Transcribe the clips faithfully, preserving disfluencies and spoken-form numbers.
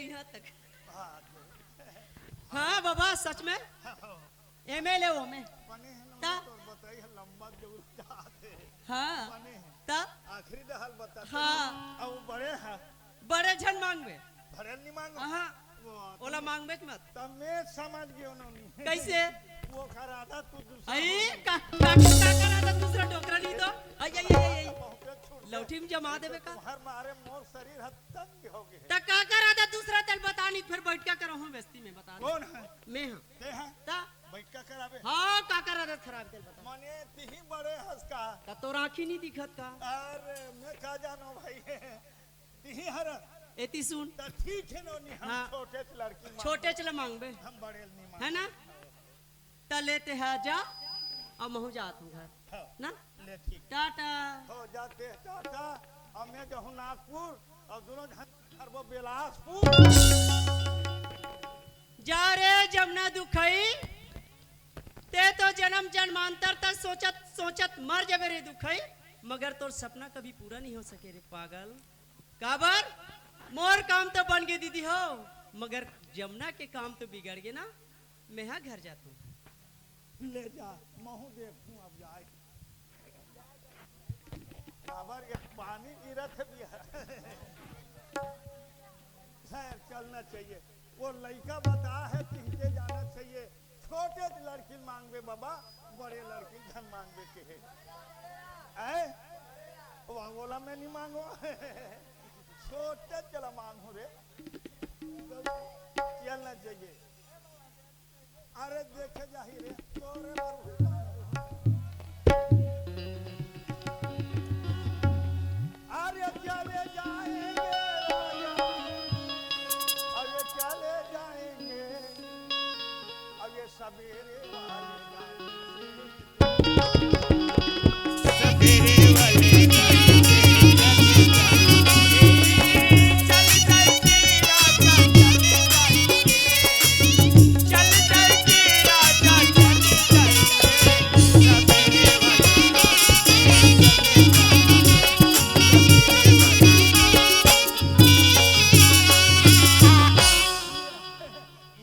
यहाँ तक। हाँ बाबा, सच में। एमएलए हो मैं। बने है ना, ता? तोर बताई है, लंबा जरूर जात है। हाँ। बने है। ता? आखिरी दहाल बता। हाँ। अब बड़े है। बड़े झन मांगबे। भरे नहीं मांगो। हाँ। वो तो ओला मांगबे के मत। तब मैं समझ गयो ना। कैसे? वो करा था तू दूसरा आई, हो गया। का, का, का करा था दूसरा डोकरा नहीं तो? आई, आई, आई, आई। बहुत छूट गया। लौठी में जमा देबे का? तुम्हार मारे मोर शरीर हद तंग हो गए। त का करा था दूसरा तेल बता नहीं, फिर बैठ क्या करो हूँ बेस्ती में बता दे। कौन है? मैं हाँ। ते हैं? ता? बैठ का करावे? हाँ, का करा था खराब तेल बता। मने तिही बड़े हंस का। त तोर आँखी नहीं दिखत का? अरे, मैं का जानो भाई। तिही हर। एती सुन। त ठीक है नोनी, हम हाँ। छोटे से लड़की मांग छोटे चले मांगबे। हम बड़े नहीं मांग। है ना? त लेते है जा, अब महू जात हूँ घर। हाँ। ना? ले ठीक। टाटा। हो जाते हैं टाटा, अब मैं जाहूँ नागपुर, और दोनों झन घर वो बिलासपुर। जा रे जमुना दुखई, ते तो जन्म जन्मांतर तक सोचत सोचत मर जाबे रे दुखई, मगर तोर सपना कभी पूरा नहीं हो सके रे पागल। काबर? मोर काम तो बन गे दीदी हो, मगर जमुना के काम तो बिगड़ गे ना। मैं हा घर जात हूँ। ले जा, महू देखूं अब जाए। काबर ये पानी गिरत है बिया। खैर, चलना चाहिए। वो लइका बता है, तिहके जाना चाहिए। छोटे लड़की मांगबे बाबा, बड़े लड़की झन मांगबे के है। हैं? वो बोला, मैं नहीं मांगो। छोटे चला मांगो रे। चलना चाहिए। अरे देखे जाही रे, तोरे बर उतार दूँ। अरे चले जाएंगे राजा, अरे चले जाएंगे, अरे सवेरे वाले गाड़ी से।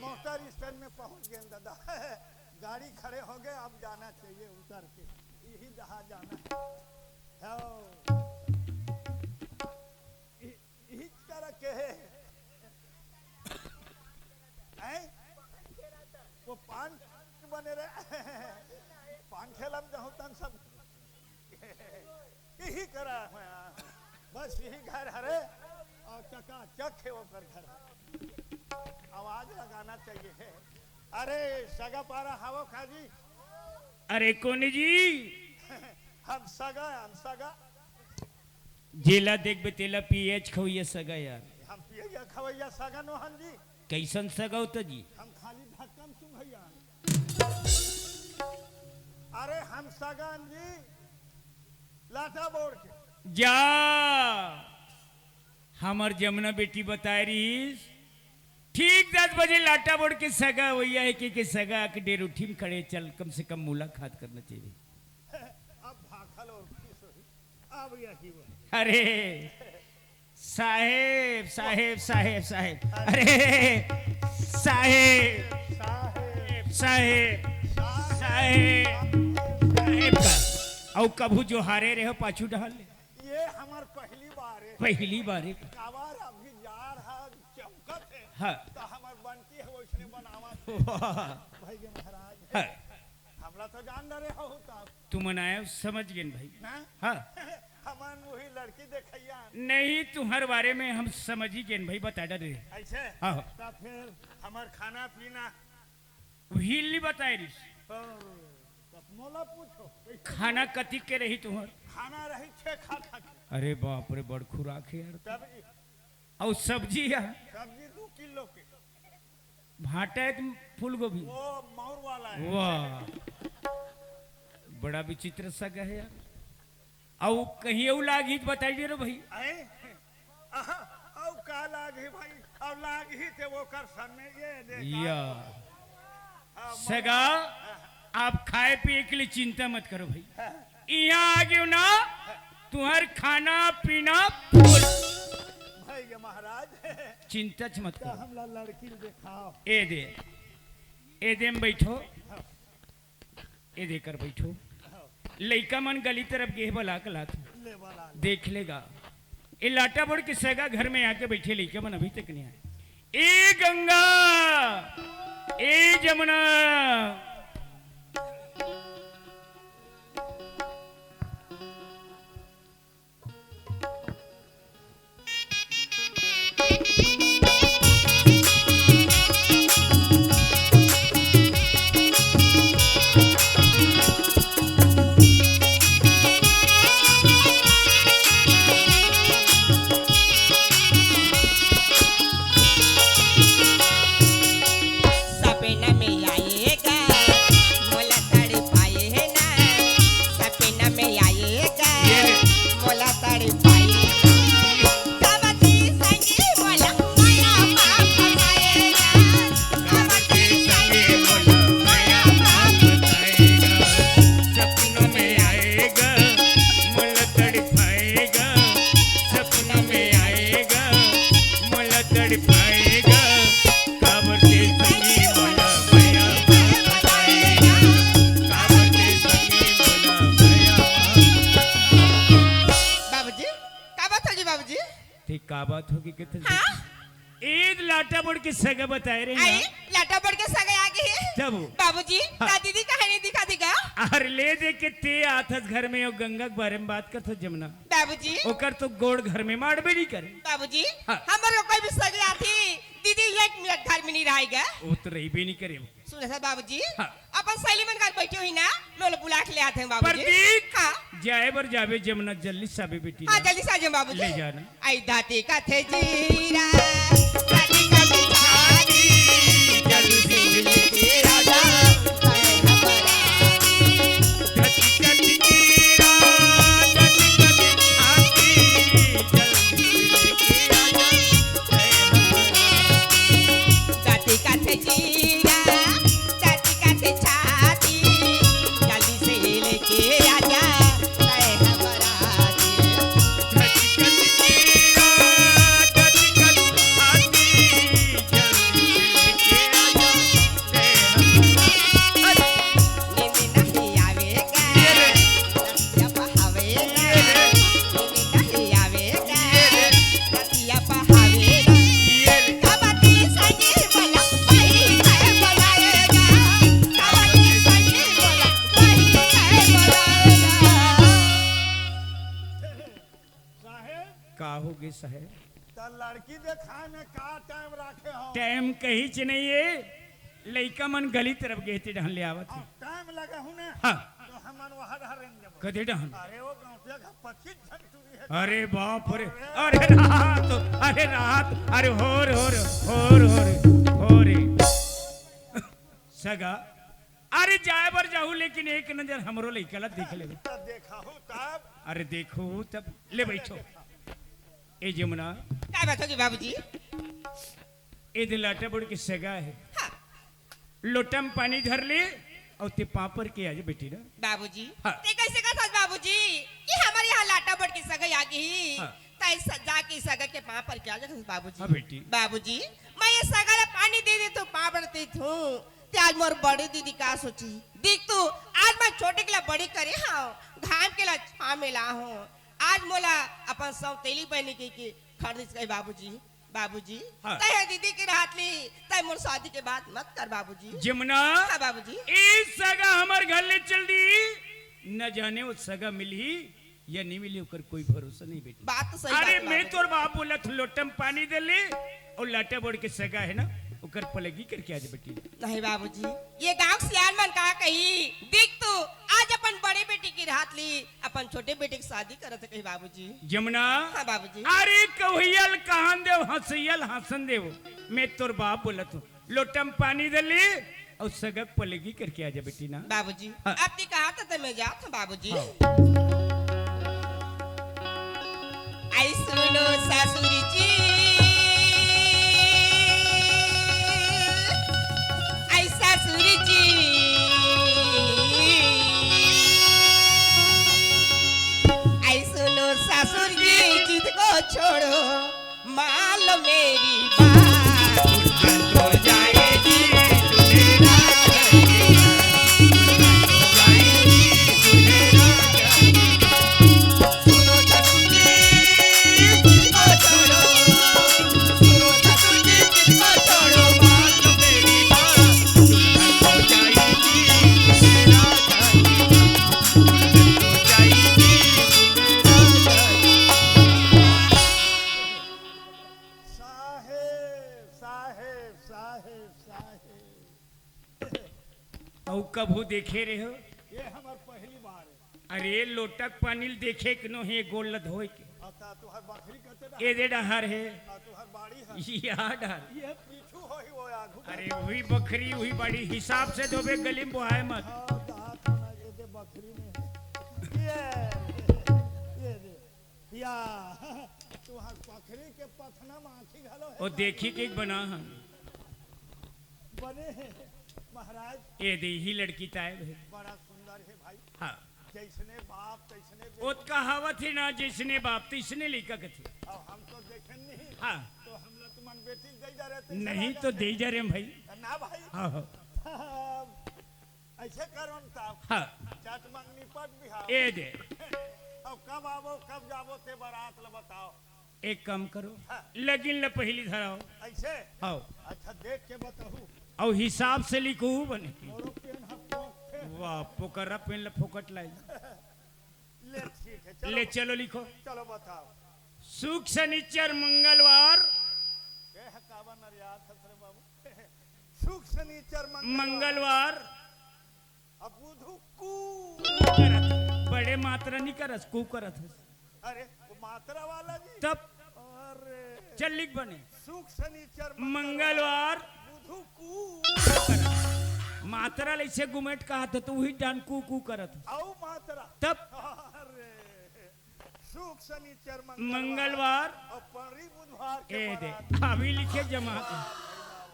मोटर स्टैंड में पहुंच गए दादा। गाड़ी खड़े हो गए, अब जाना चाहिए उतर के। यही जहाँ जाना है। हाँ। इ-, इही तरह के है। हैं? वो पान बने रहे। पान ठेला में जाहूं तन सब यही करा हुआ। बस यही घर हरे और चकाचक है ओकर घर। आवाज लगाना चाहिए। अरे सगा पारा हावो खाजी। अरे कोनी जी। हम सगा, हम सगा। जेला देखबे तेला पियच खवैया सगा यार। हम पियच खवैया सगा नोहन जी। कैसन सगा होता जी? हम खाली ढक्कन सुंघैया। अरे हम सगन जी लाटा बोर के। जा, हमर जमुना बेटी बताए रहीस, ठीक दस बजे लाटा बोर के सगा होइया है के, के सगा के डेरुठी में खड़े चल, कम से कम मुलाकात करना चाहिए। अब भाखल और खुश होही। अब यही वो। अरे साहेब, साहेब, साहेब, साहेब, अरे साहेब, साहेब, साहेब, साहेब, साहेब का। अउ कभू जोहारे रहे हो पाछू डहर ले? ये हमर पहली बार है। पहली बार है। काबर अभी जार हा चमकत है। हाँ। तो हमर बनती है वैसने बनावत है। वाह। भाई के महाराज। हाँ। हमला तो जान डरे हो तब। तुमन आए हो, समझ गेन भाई। ना? हाँ। हमन वही लड़की देखैया। नहीं, तुम्हारे बारे में हम समझ ही गेन भाई, बता डरे। ऐसे? हाँ। तब फिर हमर खाना पीना। वही ली बताए रिस। ओ, तब मोला पूछो। खाना कति के रही तुम्हार? खाना रही छह खा खा के। अरे बाप रे, बड़ खुराक है यार। तब अउ सब्जी या? सब्जी दो किलो के। भांटा एक फूलगोभी। वो मौर वाला है। वाह, बड़ा विचित्र सगा है यार। अउ कहीं अउ लाग ही त बताइए रे भाई। आए? आहा, अउ का लाग ही भाई? अउ लाग ही थे वो कर सन में ये देखा। या। हाँ, सगा, हाँ। आप खाए पिए के लिए चिंता मत करो भाई। हाँ। यहाँ आ गयो ना, तुम्हार खाना पीना फुल। हे महाराज। चिंता च मत कर। हमला लड़की ल देखाव। ए दे, ए दे में बैठो। ए दे कर बैठो। लइका मन गली तरफ गेहे बला के लात। ले बला ले। देख लेगा। ए लाटा बोड़ के सगा घर में आके बैठे, लइका मन अभी तक नहीं आए। ए गंगा, ए जमुना। सपना में आएगा, मोला तड़पाए ना। सपना में आएगा, ये रे। मोला तड़पाए ना। काबर जी संगी मोला माया मा फसाएगा। काबर जी संगी मोला माया मा फसाएगा। सपनों में आएगा, मोला तड़पाएगा। सपनों में आएगा, मोला तड़पाएगा। काबर जी संगी मोला माया मा फसाएगा। काबर जी संगी मोला माया मा। बाबूजी, का बात होगे बाबूजी? ठीक, का बात होगे, कितने हाँ? ईद लाटा बोड़ के सगा बताए रहे आई, ना? लाटा बोड़ के सगा आ गए। जब बाबूजी, हाँ। का दीदी कहीं नहीं दिखा देगा? अरे ले दे के ते आथस घर में, वो गंगा के बारे में बात करथस जमुना। बाबूजी। ओकर तो गोड़ घर में माड़बे नहीं करे। बाबूजी, हाँ। हमर को कोई भी सगे आथी, दीदी एक मिनट घर में नहीं रहेगा। वो तो रहिबे नहीं करे। सुन सर बाबूजी, हाँ। अपन सहेली मन घर बैठे हुई ना, मैं ओला बुला के ले आते हैं बाबूजी। प्रतीक, हाँ। जाए बर जाबे जमुना, जल्दी से आबे बेटी हाँ, ना। जल्दी से आ जाओ बाबूजी। ले जाना। आई दाती का थे जीरा, दाती का थे छाती, जल्दी से लेके आ जा, आए हमारा। दाती का थे जीरा, दाती का थे छाती, जल्दी से लेके आ जा, आए हमारा। दाती का थे जीरा, दाती का थे छाती, जल्दी से लेके आजा, तय हमारा दिल। नींद नहीं आवेगा, रतिया पहावेगा, नींद नहीं आवेगा, रतिया पहावेगा। साहेब। का होगे साहेब? त लड़की देखाए में का टाइम राखे हो? टाइम कहीच नहीं है, लइका मन गली तरफ गेहे ते डहन ले आवत हे। अब टाइम लगे हूँ ना, हाँ। तो हमन वहाँ डहर रेंग जबो। कदे डहन? अरे वो गाँव के पच्चीस झन टूरी है। अरे बाप रे, अरे रात, अरे रात, अरे हो रे, हो रे, हो रे, हो रे, हो रे। सगा, अरे जाए बर जाहू, लेकिन एक नजर हमरो लइका ला देख लेबे। तब देखा हो तब। अरे देखो तब, ले बैठो। ए जमुना। का बात होगे बाबूजी? ए दे लाटा बोड़ के सगा हे। हाँ। लोटा में पानी धर ले अउ ते पाँव पर के आ जा बेटी ना। बाबूजी, हाँ। ते कैसे कहत हस बाबूजी कि हमर यहाँ लाटा बोड़ के सगा आ गई? हाँ। तै स-, जाके सगा के पाँव पर के आ जा बाबूजी। हाँ बेटी। बाबूजी, मैं ये सगा ला पानी दे दे तो पाँव पर ते थू। ते आज मोर बड़ी दीदी का सोची? देख तू, आज मैं छोटे के ला बड़ी करे हूँ, घाम के ला छाँव में ला हूँ। आज मोला अपन सौतेली बहिनी के, के खरीद के बाबूजी। बाबूजी, हाँ। तै हे दीदी के रहत ले, तै मोर शादी के बात मत कर बाबूजी। जमुना, हाँ बाबूजी। ए सगा हमर घर ले चल दी, न जाने वो सगा मिलही या नहीं मिलही, ओकर कोई भरोसा नहीं बेटी। बात तो सही अरे बात है मैं बाबूजी। तोर बाप बोलत हूँ, लोटा में पानी दे ले, अउ लाटा बोड़ के सगा हे ना, ओकर पलगी करके आ जा बेटी। नहीं बाबूजी, ये गाँव के सियान मन का कही, देख तू, आज अपन बड़े बेटी के रहत ले अपन छोटे बेटी के शादी करत हे कही बाबूजी। जमुना। हाँ बाबूजी। अरे कहुयल कहन देव, हँसुयल हँसन देव। मैं तोर बाप बोलत हूँ, लोटा में पानी दे ले अउ सगा के पलगी करके आ जा बेटी ना। बाबूजी, हाँ। अब ते कहा था तो मैं जात हूँ बाबूजी। हाँ। आई सुनो ससुर जी, आई ससुर जी, आई सुनो ससुर जी, जिद को छोड़ो, मान लो मेरी बात, दुल्हन तो जाएगी दूल्हे राजा के पास। दुल्हन तो जाएगी दूल्हे राजा के पास। सुनो ससुर जी, किसको छोड़ो, सुनो ससुर जी, किसको छोड़ो, मान लो मेरी बात, दुल्हन तो जाएगी दूल्हे राजा के पास। दुल्हन तो जाएगी दूल्हे राजा के पास। साहेब, साहेब, साहेब, साहेब। अउ कभू देखे रहे हो? ये हमर पहली बार हे। अरे, लोटक पानी ल देखे के नो हे, गोड़ ल धोए के। अब ता तुहर बखरी कते डहर? ए दे डहर हे। आ तुहर बाड़ी हे? या डहर। ये पीछू होही, वो आगू। अरे, वही बखरी, वही बाड़ी, हिसाब से धोबे, गली में बोहाए मत। हाँ, दांत ना, ये दे बखरी में। ये, ये दे। या, तुहर पखरी के पथना म आँखी घलो हे। ओ देखी के बना हम। बने हे, महाराज। ए दे, इही लड़की ताय भाई। बड़ा सुंदर हे भाई। हाँ। जैसने बाप, तैसने बेटी। ओतका हावत हे ना, जैसने बाप, तैसने लइका कथे। अब हम तो देखेन नहीं। हाँ। तो हमला तुमन बेटी दे जा रहे थे, नहीं तो दे जा रहे हम भाई। ना भाई। हाँ, हाँ। ऐसे करो न तब। हाँ। चट मंगनी पट बिहाव। ए दे। अब कब आवो, कब जावो, ते बारात ल बताओ। एक काम करो, हाँ। लगिन ल पहिली धराओ। ऐसे? हाँ। अच्छा, देख के बताहू। अउ हिसाब से लिखहू बने। मोरो पेन ह पोक। वाह, पोकरा पेन ल फोकट लाई। ले, ठीक हे, चलो। ले, चलो लिखो। चलो बताओ। सुख, शनिचर, मंगलवार। ए, ह, काबर नरियात हस रे बाबू? सुख, शनिचर, मंगलवार। मंगलवार। अब बुधू कू। कू करत। बड़े मात्रा नहीं करस, कू करत हस। अरे, वो मात्रा वाला जी। तब? अरे। चल लिख बने। सुख, शनिचर, मंगलवार। मंगलवार। बुधू कू। मात्रा ले से गुमेट कहा था, तो वही डान कू कू करत हस। अउ मात्रा। तब? अरे। सुख, शनिचर, मंगलवार। मंगलवार। अउ पड़ी बुधवार के ए दे, बारात। अभी लिखे जमा। वाह, वाह,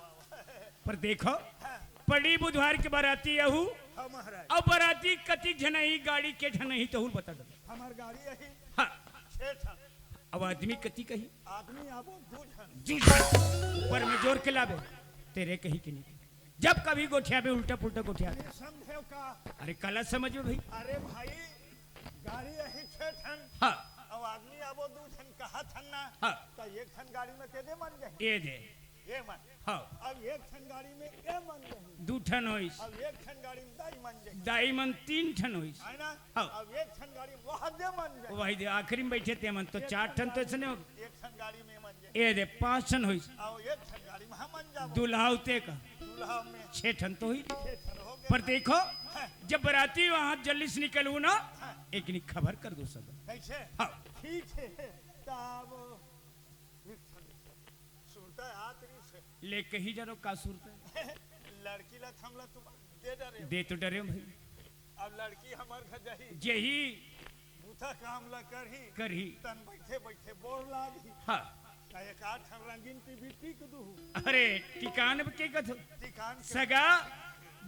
वाह। पर देखो, हाँ। पड़ी बुधवार के बाराती आहू। हाँ, महाराज। अब बाराती कतिक झन आही, गाड़ी के झन आही, तहू ल बता दो। हमर गाड़ी आही हाँ। छह ठन। अब आदमी कतिक आही? आदमी आबो दू झन। दू झन। पर में जोर के लाबे, तेरे कही के नहीं। जब कभी गोठियाबे, उल्टा पुल्टा गोठियाबे। नहीं समझे का? अरे, काला समझबे भाई। अरे भाई, गाड़ी आही छह ठन। हाँ। अब आदमी आबो दू झन कहा थन ना। हाँ। तो एक ठन गाड़ी में के दे मन जाही? ए दे। ए मन। हाँ। अब एक ठन गाड़ी में ए मन जाही। दू ठन होइस। अब एक ठन गाड़ी में दाई मन जाही। दाई मन तीन ठन होइस। है ना? हाँ। अब एक ठन गाड़ी में वह दे मन जाही। वही दे, आखिरी में बैठे ते मन, तो एक चार ठन ठन तो गाड़ी ऐसने हो। एक ठन गाड़ी में मन जाही। ए दे, पाँच ठन होइस। अब एक ठन गाड़ी में हम मन जाबो। दुल्हा उते का। दुल्हा में। छह ठन तो होइस। छह ठन हो गए। पर देखो, हाँ। जब बराती वहां जल्दी से निकलू ना, हाँ। एक निक खबर कर दो सब। कैसे? हाँ। ठीक है। तब एक ठन सुरता आत रहिस हे। ले कही जरो का सुरता? लड़की ला थमला तुम दे डरे हो। दे तो डरे हो भाई। अब लड़की हमर घर जाही। जेही। बूता काम ला करही। करही। तन बैठे बैठे बोर लागही। हाँ। त एक आध ठन रंगीन टीवी टिक दूहू। अरे, टिकान के कथो। टिकान के। सगा,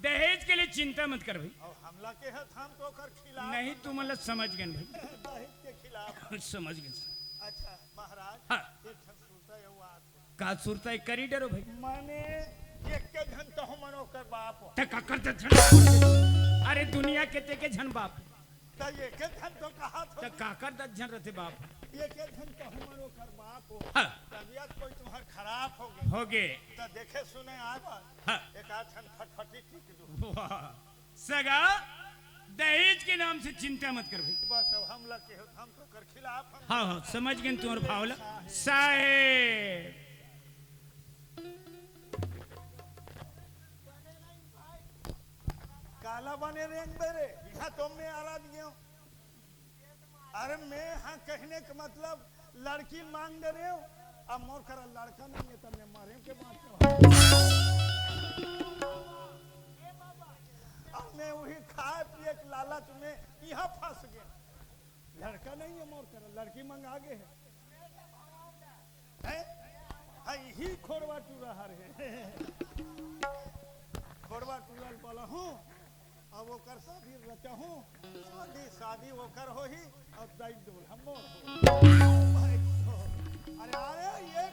दहेज के लिए चिंता मत कर भाई। अब हमला के हथ हम तो ओकर खिलाफ नहीं, हम तुमन ला समझ गए भाई। दहेज के खिलाफ। समझ गए। अच्छा, महाराज, हाँ। एक ठन सुरता ये बात। का सुरता करी डरो भाई? माने एक के झन तहु मन ओकर बाप हो। त काकर दस झन? अरे दुनिया के ते के झन बाप? त एक के झन तो कहा थो। त काकर दस झन रहते बाप? एक के झन तहु मन ओकर बाप हो। हाँ। तबियत कोई तुम्हार खराब हो गई। हो गए। त देखे सुने आए बा। हाँ। एक आध झन फटफटी टिक दो। वाह। सगा, दहेज के नाम से चिंता मत कर भाई। बस अब हमला के हो, हम तो कर खिलाफ हम। हाँ, हाँ, समझ गए तुम्हारे भावला। साहेब। काला बने रेंग बेरे, यहाँ तो मैं आला दियो। अरे मैं हाँ कहने का मतलब लड़की मांग डरे हो, अब मोर करा लड़का नहीं है, तब मैं मरे के बात हो। अब मैं वही खाए पिए के लालच में यहाँ फंस गया। लड़का नहीं है मोर करा, लड़की मंगा गे है। हैं? हाँ, यही खोड़वा टूरा हर है। खोड़वा टूरा वाला हूँ। अब ओकर शादी रचहूँ, शादी, शादी ओकर होही, अब दाई डोल हम मोर हो। भाई, अरे, अरे, ये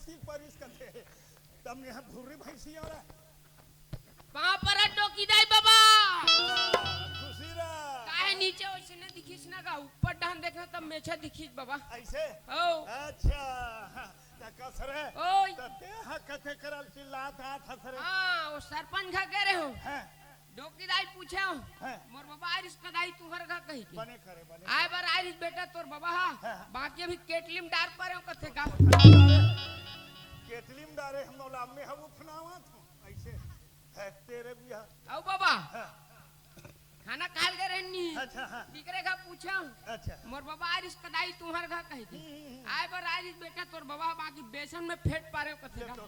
ठीक परिस कथे। तब ने भुर्री भैंसिया ला। पाँव परत डोकी दाई बाबा। खुशी रह। काहे नीचे ओइसने दिखिस ना गा, ऊपर डाहन देखना तब मेछा दिखिस बाबा। ऐसे? ओ। अच्छा। त कस रे? ओय। त ते ह कथे करल चिल्लात आत हस रे? हाँ, वो सरपंच घा कहे रहेंव। हाँ। डोकी दाई पूछेंव। हाँ। मोर बाबा आय रिहिस कदाई तुँहर घा कहि के। बने करे, बने आय करे। बर आय रिहिस बेटा तोर बाबा हा। हाँ, हाँ। बाकी अभी केटली म डार परेंव कथे का। केटली म डारे हम ओला अम्मे ह उफनावत हँव। ऐसे है तेरे बिहा। अउ बाबा। हाँ। खाना खाय ल गे रहेन नी। अच्छा, हाँ। तिकरे घा पूछेंव। अच्छा। मोर बाबा आय रिहिस कदाई तुँहर घा कहि के। हम्म, हम्म, हम्म। आय बर आय रिहिस बेटा तोर बाबा, बाकी बेसन में फेंट पारेंव कथे ले का। तो।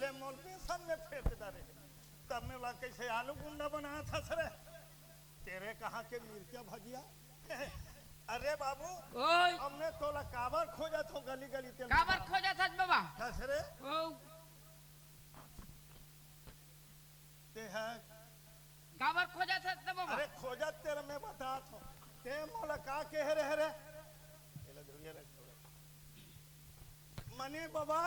ले मोला बेसन में फेंट डारे। तब में ला कैसे आलू गुंडा बनात हस रे? तेरे कहाँ के मिर्चा भजिया? अरे बाबू, ओय। अब में तोला काबर खोजत हँव गली गली ते काबर खोजत हस बाबा? हस रे? ओ। ते ह काबर खोजत हस त बाबा? अरे खोजत तेला में बतात हँव। ते मोला का कहे रहे रे? एला धुरिया रख थोड़ा। मने बाबा,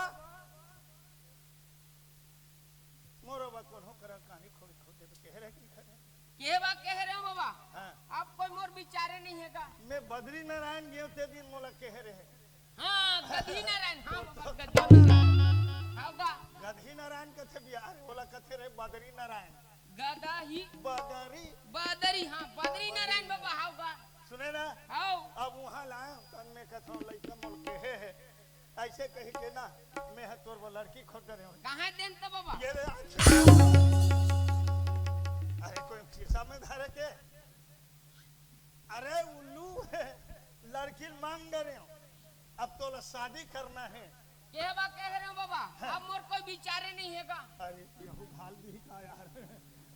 मोर बा कोनो करा कानी खोड़ी खोटे तो कहे रहे कि नहीं कहे? के बा कहे रहेंव बाबा? हाँ। अब कोई मोर बिचारे नहीं हे का? में बदरी नारायण गेंव ते दिन मोला कहे रहे। हाँ, गदही नारायण, हाँ बाबा, गदही नारायण। हाँ बा। गदही नारायण कथे बिहार, ओला कथे रहे बदरी नारायण। गदही। बदरी। बदरी, हाँ, बदरी नारायण बाबा, हाँ बा। सुने ना? हाँ। अब उहाँ लाएंव, तब में कथँव लइका मोला कहे हे। ऐसे कहि के ना, में ह तोर बर लड़की खोज डरेंव। कहाँ देन त बाबा? ये रे, अच्छा। अरे कोई खिस्सा में धरे के? अरे उल्लू, लड़की मांग डरेंव। अब तोला शादी करना हे। के बा कहे रहेंव बाबा? हाँ। अब मोर कोई बिचारे नहीं हे का? अरे, यहू घाल दिही का यार?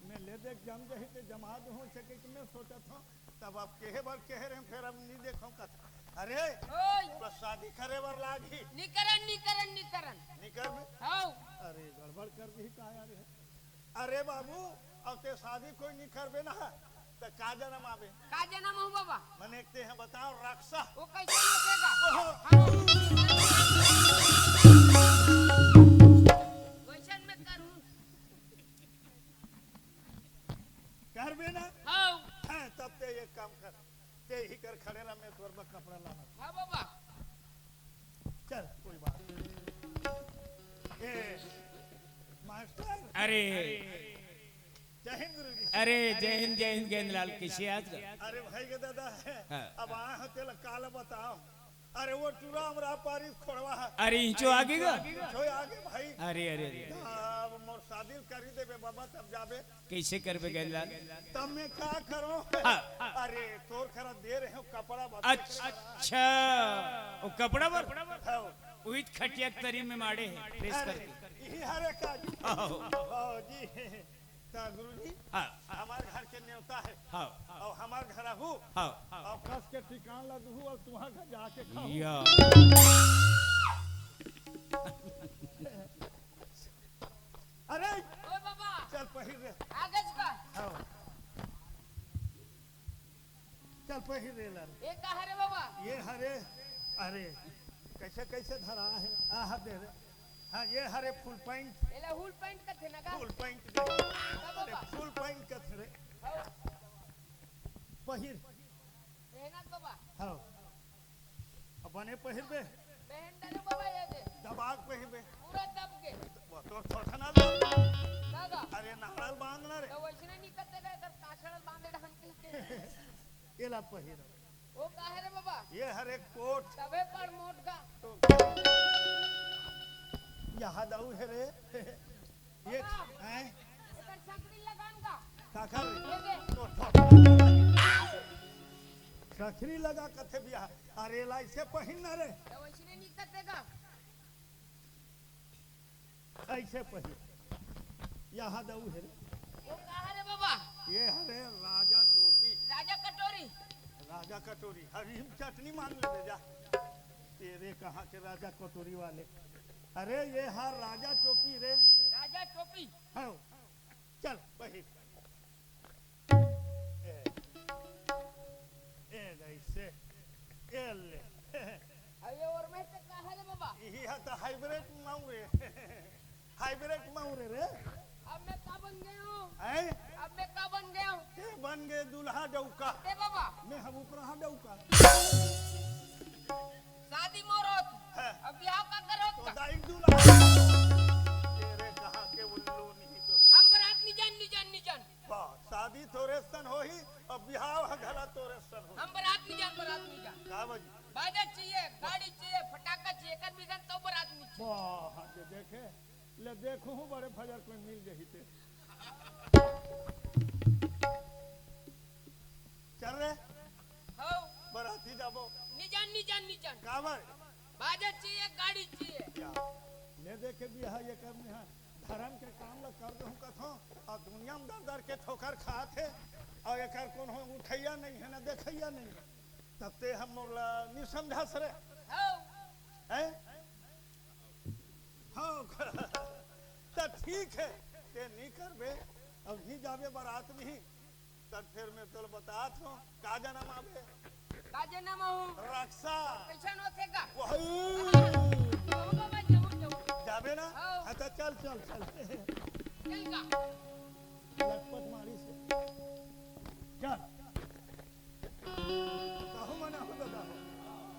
में ले देख जम जाही ते जमा दूहूँ, से कहि के में सोचत हँव। तब अब कहे बर कहे रहेंव, फेर अब नी देखँव कथा। अरे, ओय। बस शादी करे बर लागही। नी करन, नी करन, नी करन। नी करबे? हव। अरे, गड़बड़ कर दिही का यार? अरे बाबू, अब ते शादी कोई नी करबे ना, त का जनम आबे? का जनम हूँ बाबा? मने ते ह बताव, राक्षस। वो कैसे नचेगा? ओहो। हाँ। वैसन में करूँ। करबे ना? हव। हाँ, तब ते एक काम कर, ते इही कर खड़े रह, में तोर बर कपड़ा लानत हँव। हाँ बाबा। चल, कोई बात नहीं। ए, मास्टर। अरे। जय हिंद गुरुजी। अरे, जय हिंद, जय हिंद, गेंदलाल, कइसे आस गा? अरे भाई के दादा, हाँ। अब आए हँव तेला काला बताव। अरे वो टूरा हमर पारी खोड़वा हे। अरे इंचो आगे गा? इंचो आगे भाई। अरे, अरे, अरे। अब मोर शादी करी देबे बाबा, तब जाबे। कइसे करबे गेंदलाल? तब में का करँव? हाँ। अरे तोर करा दे रहेंव कपड़ा बर। अच्छा, वो कपड़ा बर? हाँ। उही खटिया के तरी में माड़े हे, प्रेस अरे, करके। इही हरे का जी। हाँ। हाँ जी। त गुरुजी, हाँ। हमर घर के नेवता हे। हाँ। अउ हमर घर आहू। हाँ। अउ कस के ठिकान ला दूहू अउ तुँहर घर जाके खाहू। या। अरे! ओ बाबा। चल पहिर रे। आगे का? हाँ। चल पहिर रे लाल। ये का हरे बाबा? ये हरे, अरे, कइसे, कइसे धरा हे? आहा, दे रे। हाँ, ये हरे full pant। एला full pant कथे ना का? Full pant दे। का बाबा? अरे, full pant कथे रे। हाँ। पहिर। मेहनत बाबा। हाँ। अब बने पहिरबे। पहन डाले बाबा ये दे। दबा के पहिरबे। पूरा दब के। वो तोर थोथना दो। दादा। अरे नाड़ल बांधना रे। तो वैसने नहीं करते गए, कर काछड़ल बांधे ढंग के। एला पहिर। वो का हे रे बाबा? ये हरे कोट। तबे पर मोट का। तो यहाँ दऊ हे रे। ये, बाबा, हैं? एकर सकरी लगान का? काकर? ये दे। तो, तो। सकरी लगा कथे बिहा। अरे ला इसे पहिन ना रे। तो वैसने नहीं करते का? अइसे पहिर। यहाँ दऊ हे रे। वो का हरे बाबा? ये हरे राजा टोपी। राजा कटोरी। राजा कटोरी। हरी चटनी मांग ले जा। तेरे कहाँ के राजा कटोरी वाले? अरे ये हा राजा टोपी रे। राजा टोपी। हाँ। चल पहिर। ए, ए, ऐसे, ए ले। अरे, और में से का हरे बाबा? इही हा त vibrate मारे रे। अब मैं का बन गया हूँ? हैं? अब मैं का बन गया हूँ? ते बन गए दूल्हा डौका। ए बाबा। मैं हम उपरहा डौका। शादी मोर होत। हैं। अब बिहाव का करत तो का? दाई दूल्हा। तेरे कहाँ के उल्लू नहीं तो। हम बरात नहीं जान, नहीं जान, नहीं जान। वाह, शादी तोरे सन होही, अब बिहाव ह घला तोरे सन होही। हम बरात नहीं जान, बरात नहीं जान। का बजी? बाजा चाहिए, गाड़ी चाहिए, फटाका चाहिए, कर बिगन तो बरात नहीं चाहिए। वाह, ये देखे, ले देखो हूँ बड़े फजर कोई मिल जही ते। चल रे। हो। बराती जाबो। निजान, निजान, निजान। काबर? बाजा चाहिए, गाड़ी चाहिए। क्या? ले देखे बिहा ये कर निहा। धर्म के काम ला कर देहूँ कथों, अउ दुनिया में दर दर के ठोकर खात हे, अउ एकर कोनो उठैया नहीं है, ना देखैया नहीं है। तब ते हम मोला नहीं समझा सरे। हो। हैं? हो। त ठीक है, ते नहीं करबे, अब नहीं जाबे बरात नहीं। तब फिर मैं तोला बतात हूँ, का जनम आबे? का जनम हूँ? रक्षा। कैसन होथे का? वही। जाबो बाबा, जाबो, जाबो। जाबे ना? हाँ। हाँ, तो चल, चल, चल। चल का? लटपट मारी से। चल। कहूँ मना हो दादा हो।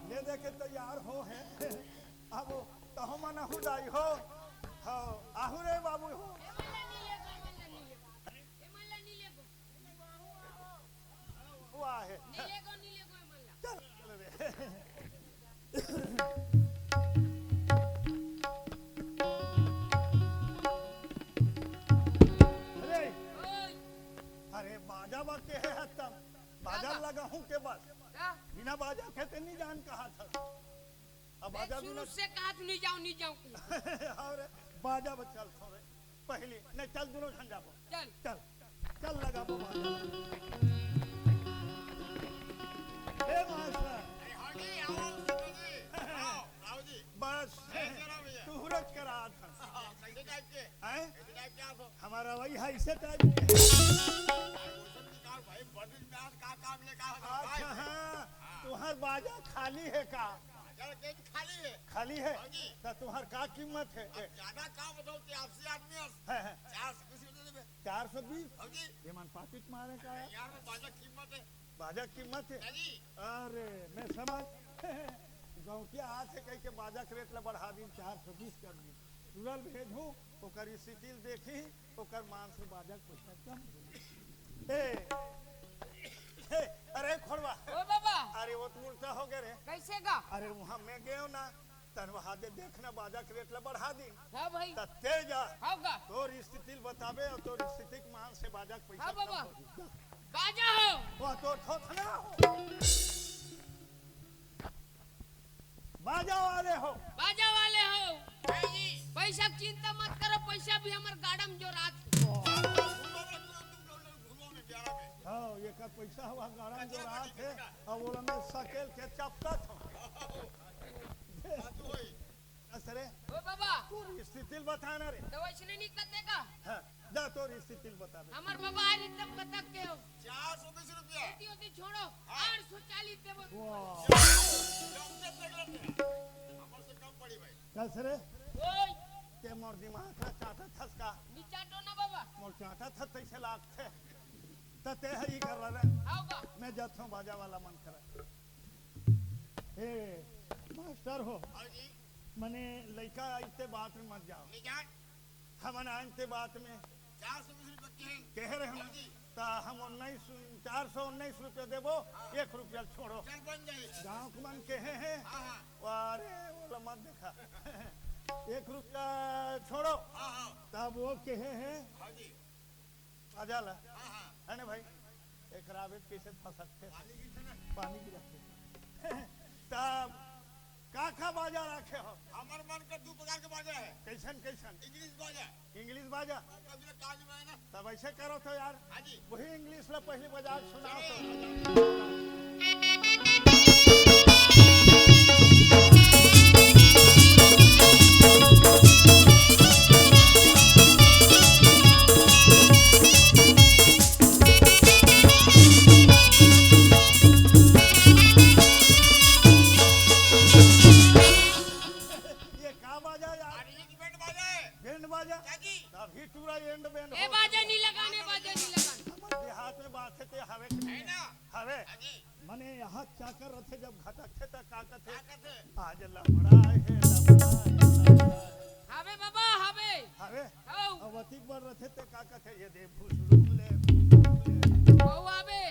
ले दे के तैयार हो है। अब कहूँ मना हो दाई हो। हाँ, आहू रे बाबू हो। ए मन ला नी लेगो, ए मन ला नी लेगो। ए मन ला नी लेगो। हुआ है। नी लेगो, नी लेगो, ए मन ला। चल, चल रे। अरे, ओए। अरे, बाजा बा के है हत्तम। बाजा का? लगा हूँ के बस। का? बिना बाजा के ते नहीं जान कहा था। अब मैं बाजा शुरू बिना से कहा तू नहीं जाओ, नहीं जाओ। अरे, बाजा बा चल थोड़े। पहली, नहीं, चल, दोनों झन जाबो। चल। चल, चल, लगाबो बाजा। ए मास्टर। अरे, हाँ जी, आओ, सुनो जी। आओ, आओ जी। बस, कैसे रहो भैया? तू हुरज करा था। हाँ, कैसे टाइप के? हैं? कैसे टाइप के आप हो? हमारा वही है, इसे टाइप के। अरे, वो सब निकाल भाई, बदल में आज का काम लेकर आ गया भाई? अच्छा, हाँ, हाँ। तुम्हार बाजा खाली है का? बाजा के खाली है। खाली है? हाँ जी। तो तुम्हार का कीमत है? अब ज्यादा का बताओ कि आपसी आदमी है। हाँ, हाँ। चार सौ बीस रुपये दे दे। चार सौ बीस? हाँ जी। ये मन पाकिट मारे का है? यार, वो बाजा कीमत है। बाजा कीमत है? हाँ जी। अरे, मैं समझ। गाँव के हाथ है कह के बाजा के रेट ला बढ़ा दिन, चार सौ बीस कर दिन। तुरंत भेजूं, ओकर स्थिति देखी, ओकर मान से बाजा पैसा कम हो। ए, ए, अरे खोड़वा। ओ बाबा। अरे वो तो उल्टा हो गया रे। कैसे का? अरे वहाँ मैं गयो ना, तन वहाँ दे देखना बाजा के रेट ला बढ़ा दी। हाँ भाई। त ते जा। हाँ का? तोर स्थिति बताबे अउ तोर स्थिति के मान से बाजा के पैसा हाँ कम बाबा। होही। बाजा हो। वो तो थोथना हो। बाजा वाले हो। बाजा वाले हो। पैसा की चिंता मत करो, पैसा भी हमर गाड़ा में जोरात। हाँ, ये का पैसा हवा गाड़ा में जोरात है, अब वो मैं सकेल के चपकत हूँ। असरे, ओ बाबा। तोर स्थिति ल बता ना रे। तो वैसने नहीं कते का? हाँ, जा तोर स्थिति ल बता दे। हमर बाबा आज एकदम कतक के हो। चार सौ बीस रुपया। एती ओती छोड़ो, हाँ। आठ सौ चालीस देबो। वाह। कम से देख लेते हैं। हमर से कम पड़ी भाई। कस रे? ओए। ते मोर दिमाग ला चाटत हस का? नी चाटो ना बाबा। मोर चाटत हस तैसे लागथे। त ते हरी कर रहा रे। आओ का? मैं जात हूँ बाजा वाला मन करा। ए, मास्टर हो। हाँ जी। मने लइका आइते बात में मत जाओ। नहीं जान। हमन आन ते बात में चार सौ बीस रुपये कहे। कहे रहे हम। हाँ जी। ता हम उन्नीस, चार सौ उन्नीस रुपये देबो, हाँ। एक रुपया छोड़ो। चल बन जाए। गाँव के मन कहे हैं। हाँ, हाँ। अरे, वो ला मत देखा। एक रुपया छोड़ो। हाँ, हाँ। तब वो कहे हैं। हाँ जी। आ जा ला। हाँ, हाँ। है ना भाई? एकरा आवे त कैसे फंसकथे? पानी गिरथे ना। पानी गिरथे। तब का का बाजा राखे हो? हमर मन के दू प्रकार के बाजा है। कैसन, कैसन? English बाजा। English बाजा? और कभी ना कान में है ना। तब ऐसे करो तो यार। हाँ जी। वही English ला पहली बजा के सुनाओ तो। ये का बाजा यार? अरे, ये तो बैंड बाजा है। बैंड बाजा? बाजे नहीं लगाने, बाजे नहीं लगाने। हमर देहात में बात हे ते हवे कि नहीं? है ना? हवे। हाँ जी। मने यहाँ क्या कर रथे जब घटक थे त का कथे? का कथे? आज लफड़ा हे, लफड़ा हे, लफड़ा हे। हवे बाबा, हवे। हवे। हौ। अब अतिक बड़ रथे ते का कथे? ये दे भुसड़ुक ले, भुसड़ुक ले। हौ आबे।